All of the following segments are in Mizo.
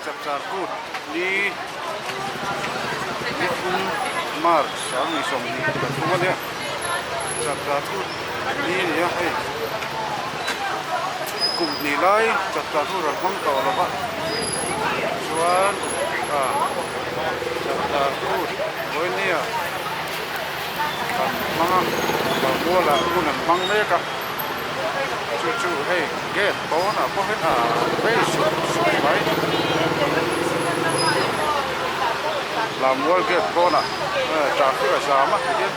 Chapchar Kut ni ni thum March 2023 a nia Chapchar Kut ni a ni a hei kum hnih lai Chapchar Kut an hmang tawh lo va chuan ah Chapchar Kut vawinia an hmang a Lammualah hun an hmang mek a. Chu chu hei gate pawnah pawh hian a vei sup sup mai. Lammual gate pawnah traffic a zam a tihian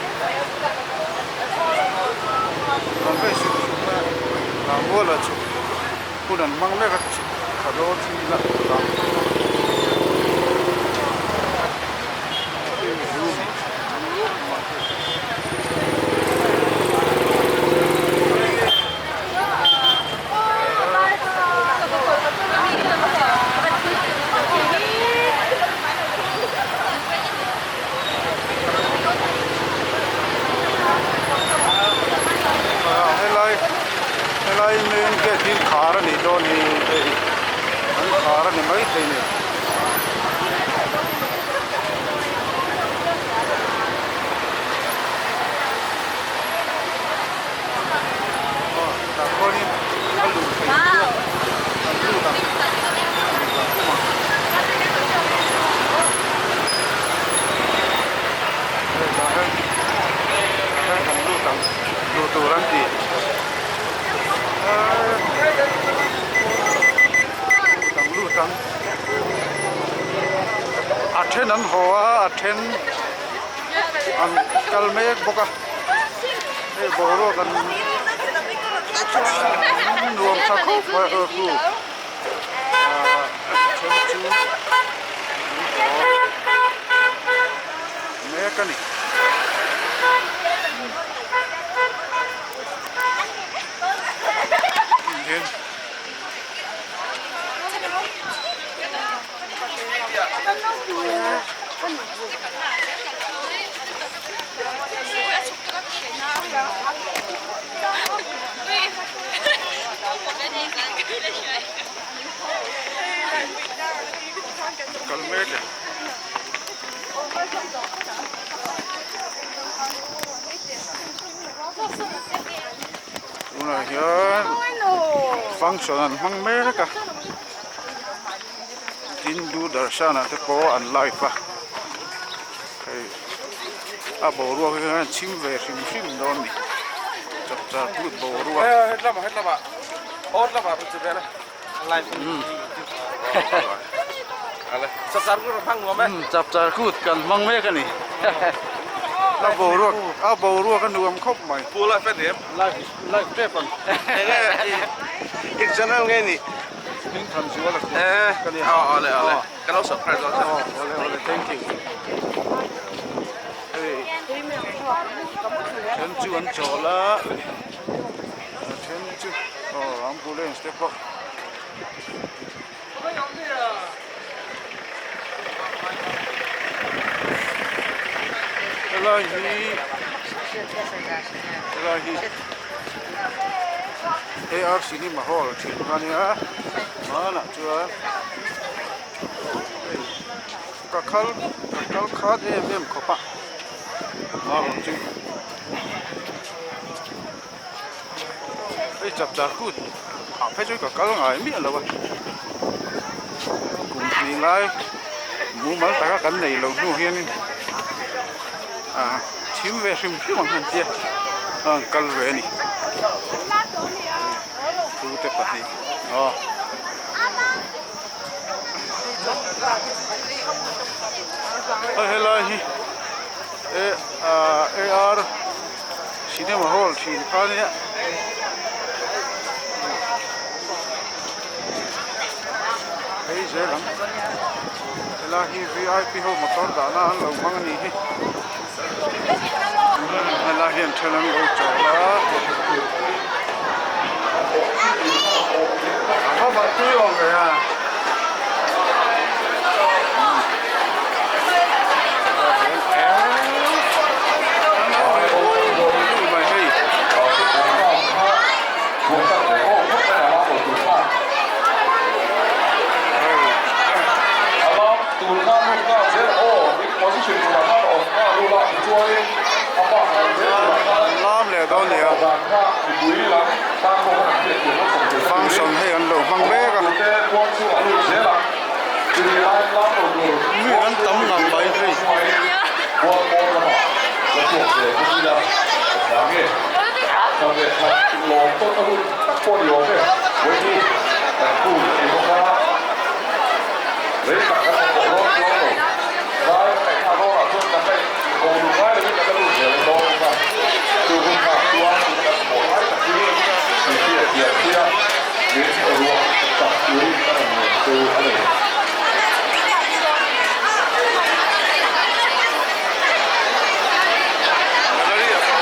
an vei sup sup mai a. Lammualah chhuk hun an hmang mek a chhuk thla dawn chu ila lam. Helai helai main gate hi khar a nih dawn hi hei an khar a ni maithei ni. Tah khuanin a luh theih chuan an lut ang lut ang kum ang. Hei tah hian tah hian kan lut ang luh tur an ti lut ang lut ang. A then an haw a a then an kal mek bawk a hei boruak an nuam tha khawp mai a khu ah a then chu an haw mek a ni. Kal mek e. Tunah hian function an hmang mek a tin Doordarshan ah te pawh an live a hei a boruak hi an chhim ve hrim hrim dawn a ni chapchar kut boruak. Chapchar kut kan hmang mek a ni. A boruak a boruak a nuam khawp mai. Pu live a nem. Live live tep ang. Enge i channel nge ni? Hming than zual a kut ka nia. Aw awle awle ka lo subscribe dawn che. Aw awle awle thank you. Hei then chu an chawl a a then chu aw ambulance te pawh. Helai hi helai hi AR Cinema Hall thin kha ania hmanah chuan hei ka khal ka kal khat em em khawp a hma chu. Hei chapchar kut ah phei chu ka kal ngai miah lo a kum hnih lai mumal taka kan nei lo hnu hianin ah thim ve hrim hrim ang han tia a an kal ve a ni pute pahnih aw. Hei helai hi AR Cinema hall thin kha nia. Hei zel ang. Helai hi VIP ho motor dahna an lo hmang a nih hi. Helai hian then an lo chawl a. A va va tui awm ve a. Chuan an lam leh dawn nia function hei an lo hmang mek a mi an tam ngang mai hei. Gallery ah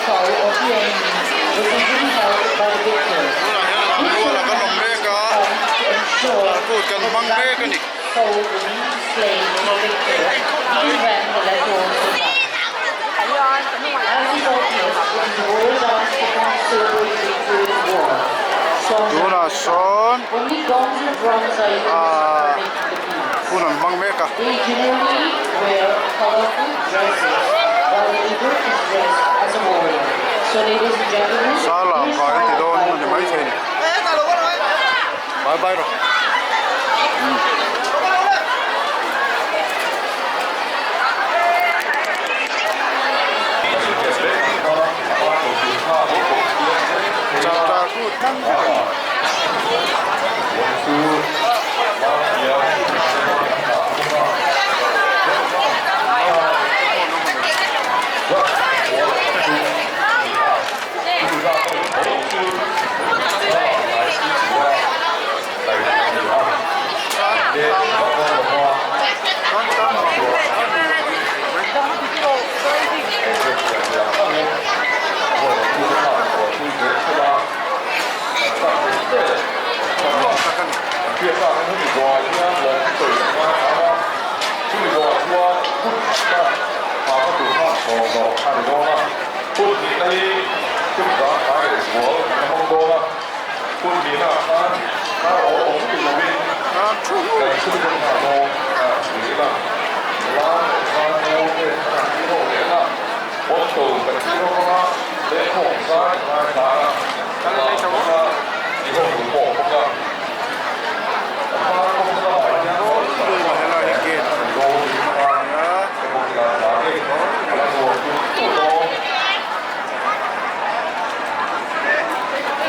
ka awm mek a ni. Tunah hian lammual ah kan awm mek a, kut kan hmang mek a ni. Tunah sawn ahh hun an hmang mek a. Sala kai an ti dawn a ni maithei ni. Bye bye rawh.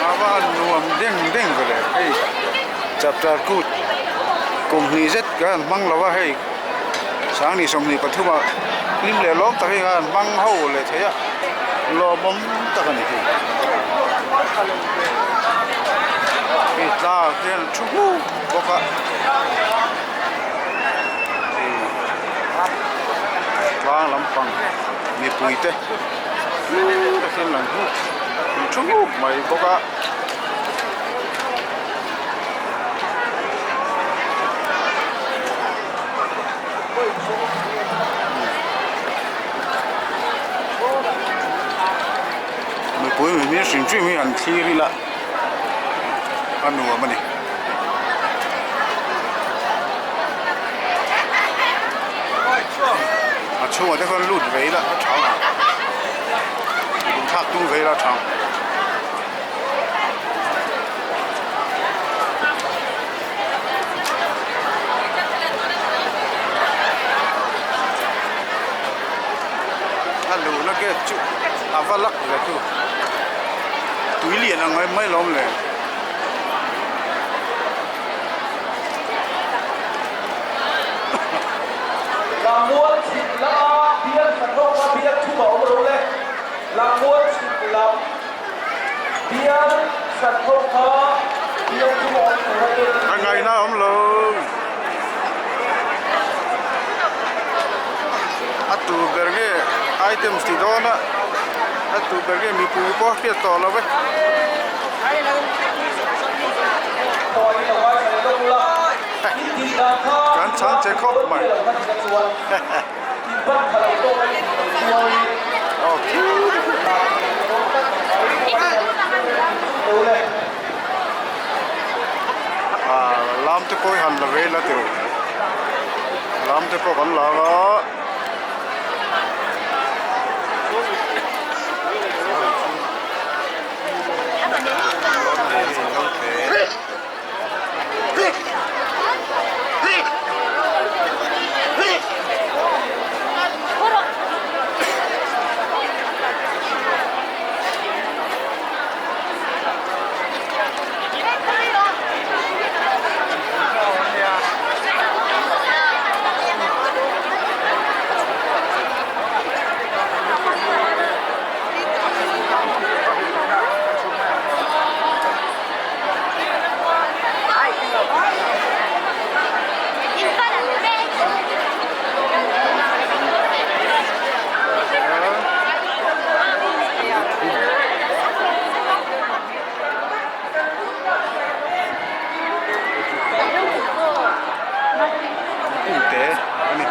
A va han nuam deng deng ve le hei chapchar kut kum hnih zet kan han hmang lo a hei sangni 23 ah hlim leh lawm tak hi khan han hmang ho leh thei a lawmawm tak a ni hei hei tlar te hian an thu huk bawk a hei tlang lampang mipui te. Hlu takin an hmuh an thu hmuh mai bawk a. Mipui mihring hrim hrim hi an thlir ila a nuam a ni. A chhungah te khan lut ve ila a tha ang inthlak tum ve ila a tha ang. A luhna gate chu a va lak ve chu tui lian ang mai mai lawm le. Lammual chhim lama bial hnathawkna bial thum a awm lo le. Lammual chhim lam bial hnathawkna bial thum a awm tur a ken. A ngaihna a awm lo. A tur ber nge items ti dawn a. A tu ber nge mipui pawh a hriat tawh lo e. Kan chhan che khawp mai. Aw Ah lam te pawh hi han la ve ila tiro lam te pawh kan la anga. Kungte a ni.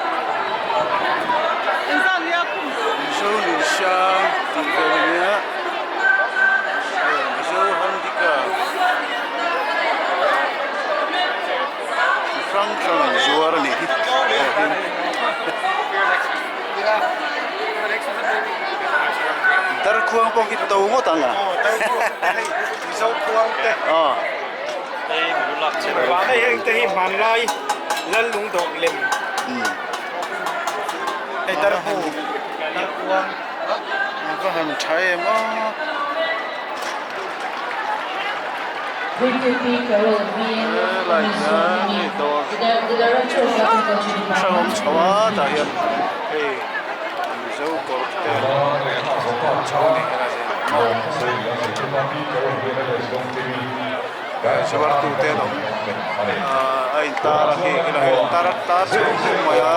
Mizo nun hrang tih vel a nia. Mizo handicraft chi hrang hrang an zuar a nih hi Darkhuang pawh khi to ngawt ang a. Mizo khuang te. Hei heng te hi hmanlai lal lungdawh lem. Hei darbu darkhuang a va han tha em a. Helai hian hei dawr hrang awm chho a tah hian hei Mizo kawr te awm chho a ni helai hian zuar tu te an awm a in tar a khi helai hian tar tar chho khawp mai a.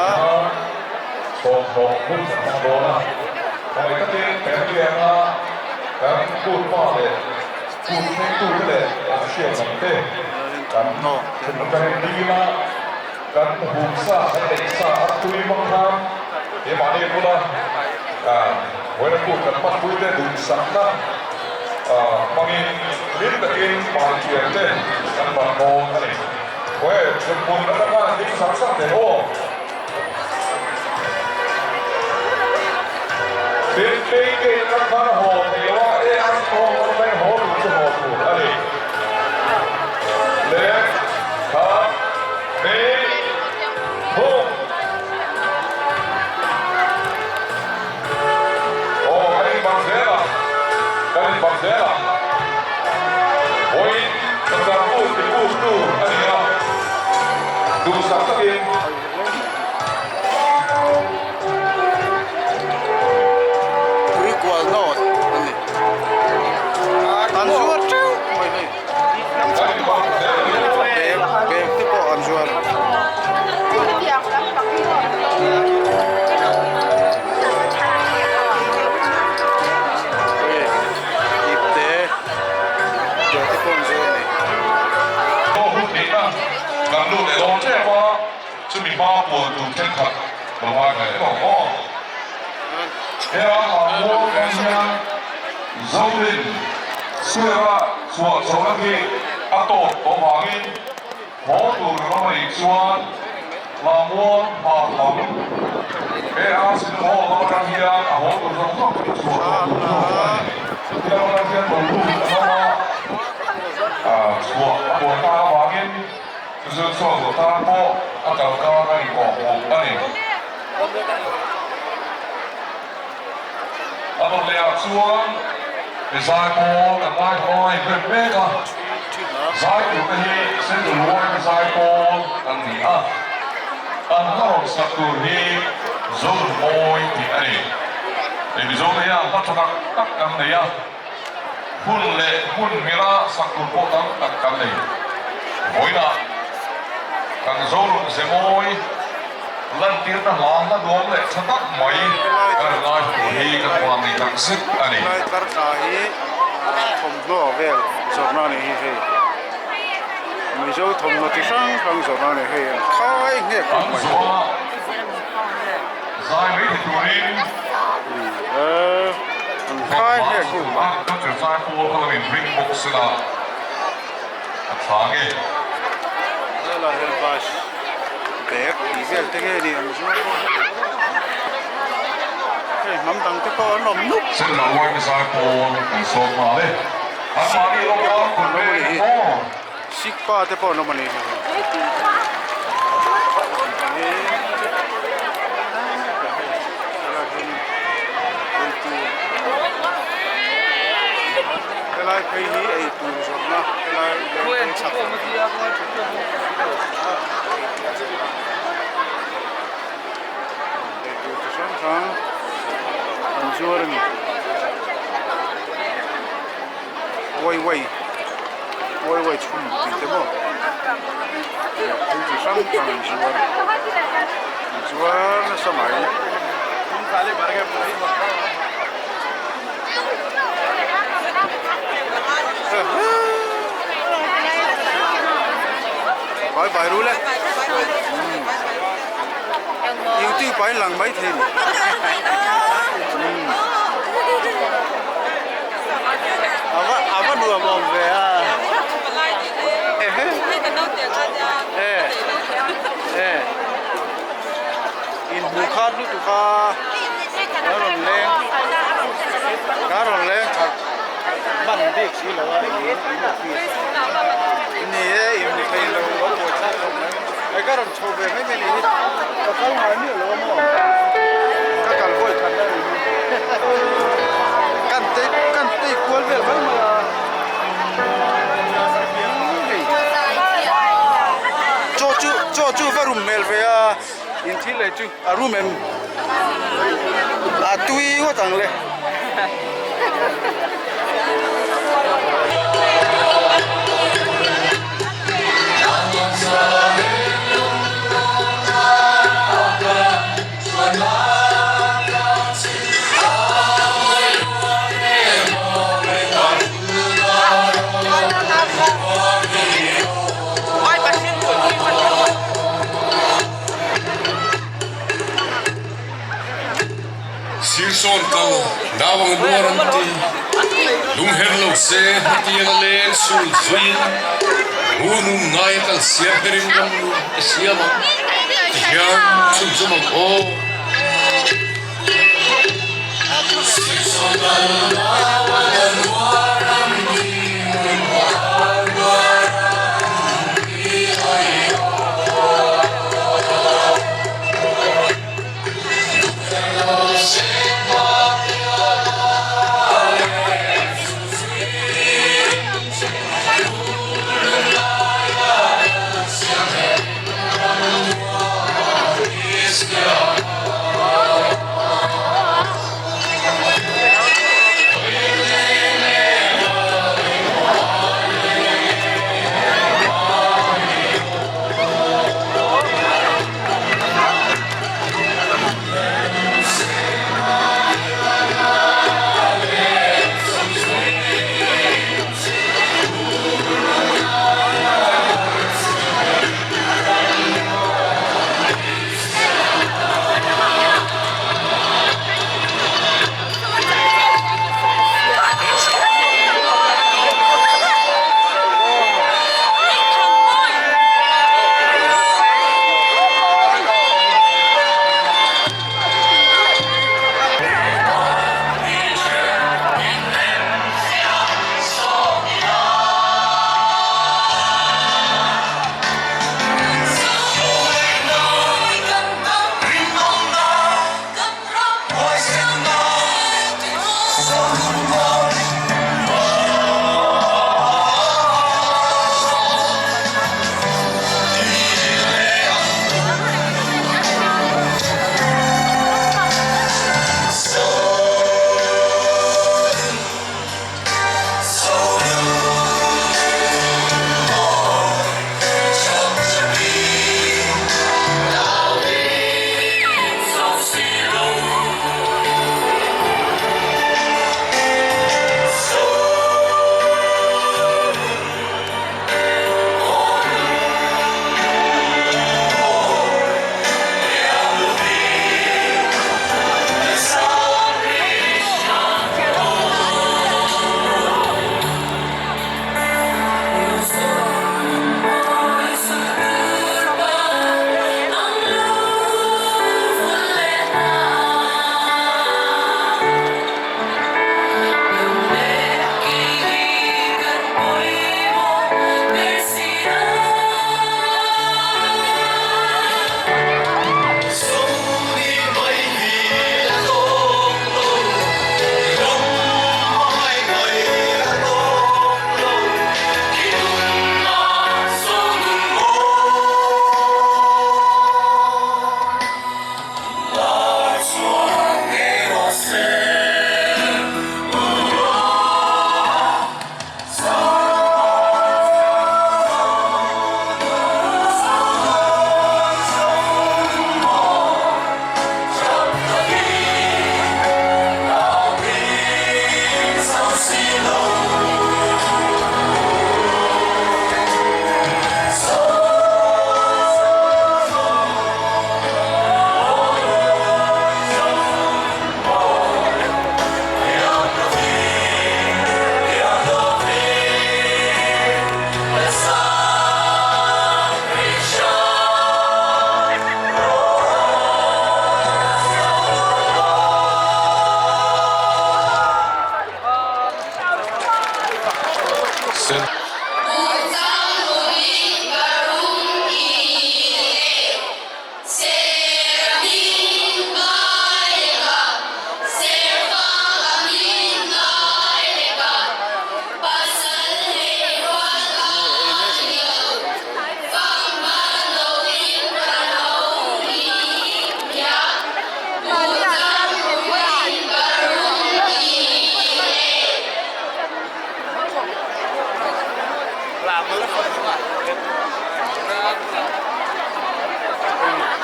Tui kual nawt a ni. An zuar teuh mai hei. Bag bag te pawh an zuar. Hei ipte bag te pawh an zuar a ni. Chumi hma puan tur thenkhat lo ngai ve em ang aw. He a Lammual kan hian Zorin Square-a chhuah chhohna khi a tawp tawh vangin haw tur ram a nih chuan Lammual hmar lam he a Cinema Hall lam atang hian a haw tur zawng zawng chu chhuah tawh tur zawk a ni. He lam atang hian lo lut a ram a chhuah a buai tak avangin Chu chu chhuak zawh tan pawh a kal kar a inkawh hmuh a ni. A dawt leh ah chuan mi zai pawl kan lai hmang a inrem mek a, zai tur te hi Central Yma zai pawl kan ni a, an hla rawn sak tur hi Zonunmawi tih a ni. Hei Mizo te hian hla tha tak tak kan nei a. Hun leh hmun mila sak tur pawh tam tak kan nei. Vawiinah kan Zorun Zemawi lan. lantirna hla hla duam leh tha tak mai kan ngai tur hi kan vang ni tak zet a ni. Helai tlar hi thawmhnaw vel zawrhna a nih hi hei. Mizo thawmhnaw chi hrang hrang zawrhna a ni hei an khai nghek khawp An mai. zawha zai mai thei turin An khai nghek khawp mai. Kan zirlai pawl kha lo inring bawk sela a tha nge? Helai hian bus bag tih vel te nge ni ang zuar pawh hei hnam dang te pawh an awm nup. Senna uaimi zai pawl kan sawm nghal e. An mahni lawka kut veng aw. Sikpa te pawh an awm a ni hei. Helai phei hi ei tur zawrhna helai leng chak ei tur chi hrang hrang an zuar a ni uai uai uai uai chhum tih te maw thil chi hrang hrang an zuar an zuar nasa mai. Bye bye ru le youtube ah in lang mai thei ni ava ava nuam awm ve a e e in hmuh khat lutuk a ka rawn leng ka rawn leng that hman bik si lo a in in office ni e in ni thei lo a buai thlak khawp mai hei ka rawn chho ve mai mai ni hi ka kal ngai miah lo a maw ka kal vawi khat na ni hi kan tei kan tei kual vel mai mai a hei chaw chu chaw chu va rum hmel ve a. In thil leh chu a rum em? A tui ngawt ang le. Sirsawn kal nau ang muar an ti. Lungher lo se hetiang a leng sul zuiin ngunum ngai a kal siam berin ram nu i siam ang ti hian chhunzawm ang aw. Sirsawn kal nau ang muar an ti muar an ti ai aw.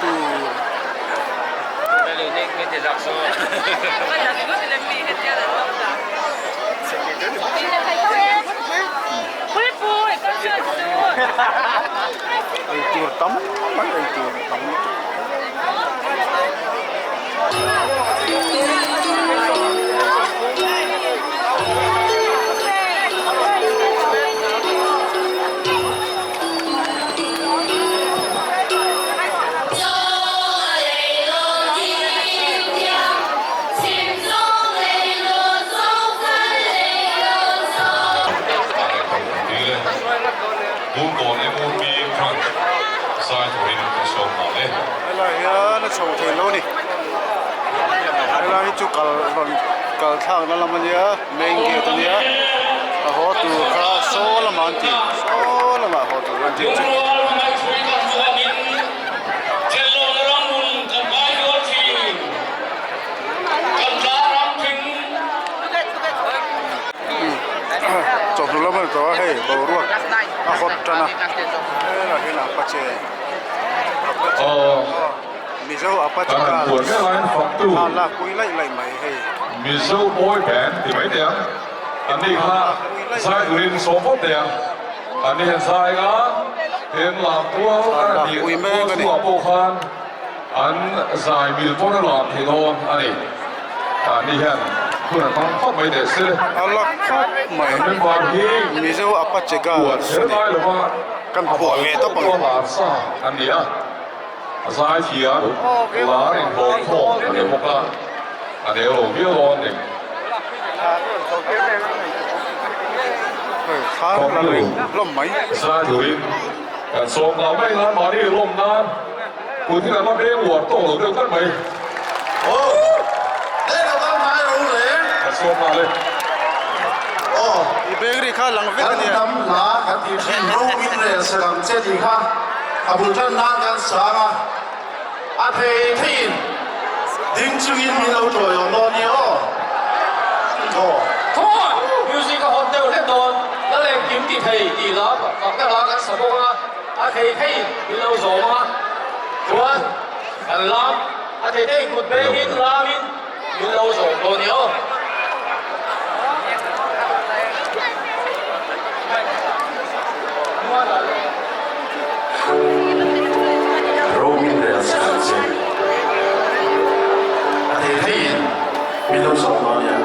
tur. Eitur tam mai eitur tam lutuk. Helai hian a chho thei lo a ni. Helai hi chu kal rawn kal thlakna lam a nia main gate a nia a haw tur kha saw lamah an ti saw lamah haw tur an tih chu. Chawhnu lam a ni tawh a hei boruak a hawt tan a helaiah hian apache apache mizo apache car a lak pui laih laih mai hei. Mizo boy band ti mai teh ang an ni kha zai turin sawm phawt teh ang an ni hian zai nga tin lam tual a tih tual chhungah pawh khan An zai mil pawn a lam thei dawn a ni. Mahni hian hun an hmang khawp mai teh se. A la khawp mai. Kan member hi Mizo Apache puan Girls kher ngai lova kan a phuah ve tawp ang. lar sa an ni a. A zai thiam lar inhlawm khawm a ni bawk a, a nel lo viau dawn a ni. Hei thar la reng hlawm mai. Zai turin kan sawm nghal mai nan mahni lawm nan. Kut hi kan la veng uar tawk lo deuh tlat mai. Aw, hei lo kal ngai ro le. Kan sawm nghal e. Aw, I beng ri kha lang vek a nia. Kan hnam hla kan tih thin ro in rel se dang che tih kha a bul tan nan kan sang a, a thei theiin ding chungin min lo tawi awm dawn nia aw. Thaw. Thaw! Music a hawt deuh hlek dawn, la lengkim ti thei tih hla fakna hla kan sa bawk anga. A thei thei in lo zawm a, chuan kan lam a thei thei kut bengin lamin min lo zawm dawn nia aw. Romin rel siam che a thei thei in min lo zawm dawn nia.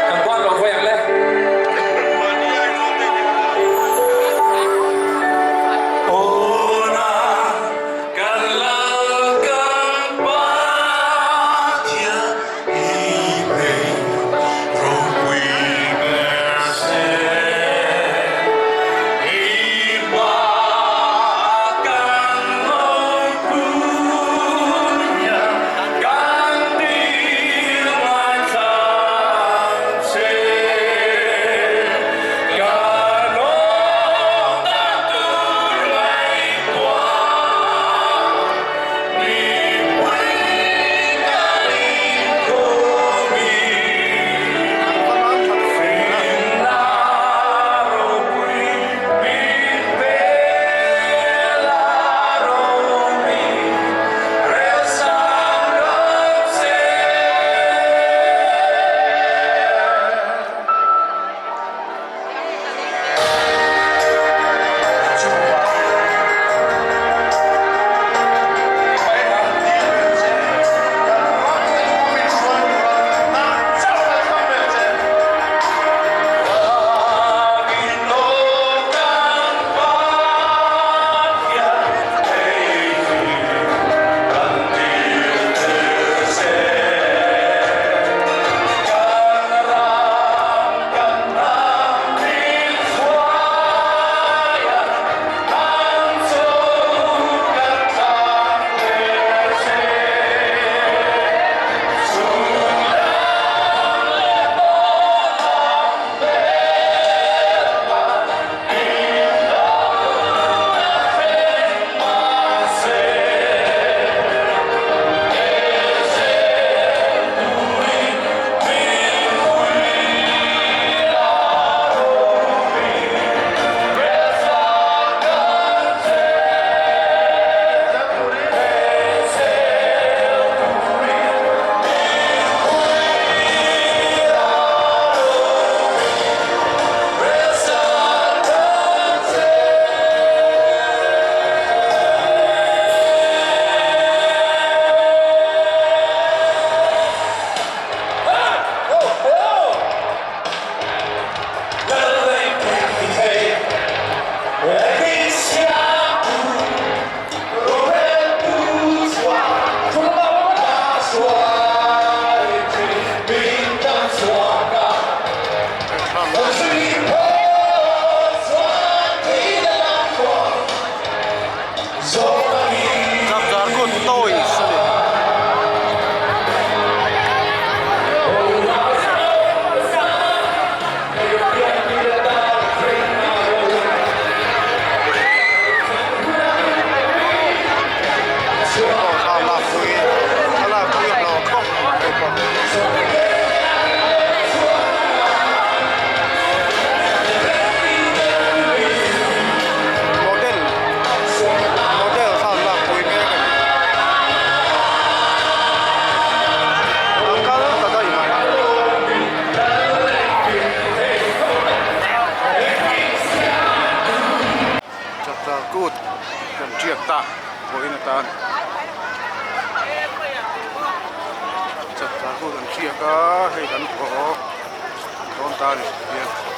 Kan kuan lo vawi ang le. ta vawiin atan chapchar kut an hriak a hei kan haw dawn ta a ni tihian.